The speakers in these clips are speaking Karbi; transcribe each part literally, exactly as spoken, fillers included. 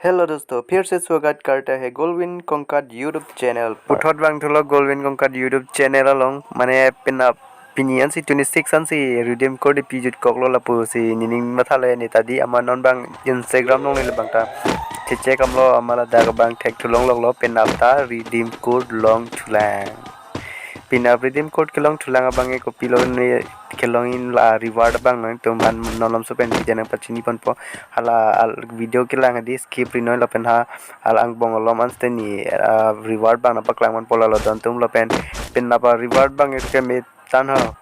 हेलो दोस्तों, फिर से स्वागत करता है गोलविन कोंकण YouTube चैनल पर। Puthot vangthulo Goldwin Kongkat YouTube channel along, mane penap pini ansi twenty six ansi redeem code pijut koklo lapusi nening mathalo ne ta di, amat non abang Instagram along le abang ta checheck damlo, amat ladak abang thekthulong loklo, penap ta redeem code longthulang. Penap redeem code kelongthulang abang ke kopilo ne kelong in la reward abang nangtum an non malomso pen video nangpachini ponpo. Hala al video kelang hadi skip ri noi lapen ha al angbong malom ansi ne, ah, reward abang nangpaklang ponpo lalo don atum lapen penap a reward abang ke me tan ho.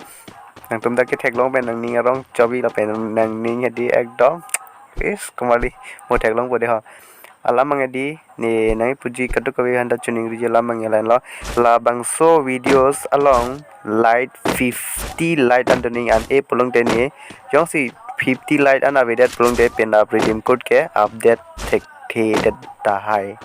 Nangtum dak ketheklong pen nangning arong chobi lapen nangning hadi ekdom is kumali mo theklongpo de ho. Alam abang hadi ne nangpuji kadokave aphanta choningri alam abang ke lahenlo. Labangso videos along like fifty like an doning an-e pulotangte ne, jongsi fifty like an avedet pulotangte penap redeem code ke update thekthedet tahai.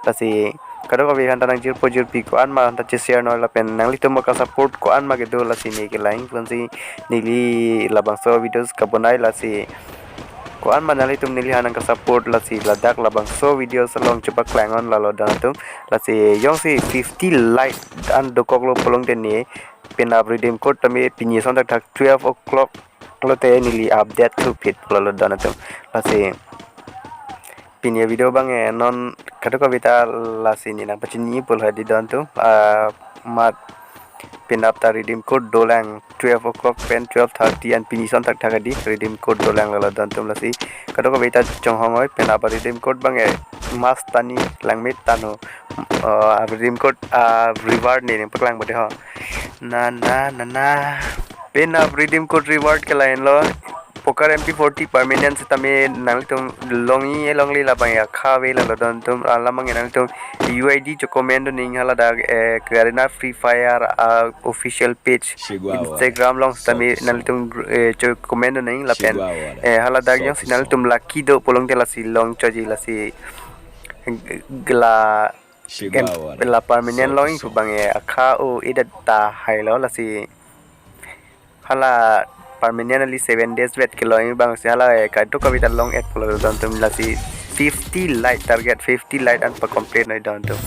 Lasi kadokave aphanta nangjirpo jirpi, ko-an ma aphanta cheshare noi lapen nanglitum aka support ko-an ma kedo lasi ne kelang ponsi neli labangso videos kabonai, lasi ko-an ma nanglitum neli aphan nangka support, lasi ladak labangso videos along chepaklang non lalo don atum. Lasi jongsi fifty like an dokoklo pulotangte ne penap redeem code tame pini ason thakthak twelve o'clock lote neli update thupit lalo don atum. Lasi pini video abang ke non kadokave ta lasi ne nangpachini pulo hadi don atum. Ah, amat penap ta redeem code dolang twelve o'clock pen twelve thirty an pini ason thakthak hadi redeem code dolang lalo don atum. Lasi kadokave ta chonghong noi, penap redeem code abang ke mas tani langmit tanu, ah, redeem code, ah, reward ne nangpaklangpo de ho. Na na na na. Penap redeem code reward ke lahenlo. Poker M P forty permanent sitame nanglitum longji longle labang ya kave lalo don atum. Alam abang nanglitum U I D cho comment doning haladak, eh, Garena Free Fire, ah, official page Instagram along sitame nanglitum, eh, cho comment doning lapen, eh, haladak jongsi nanglitum lucky do pulotangte lasi long choji lasi gela la permanent longji pu abang ke akha o-edet tahai lo lasi. Hala permanent ali seven days vet kelongji abang si hala, eh, kadokave ta long-etpo lalo don atum. Lasi fifty like target, fifty like an pacomplete noi don atum.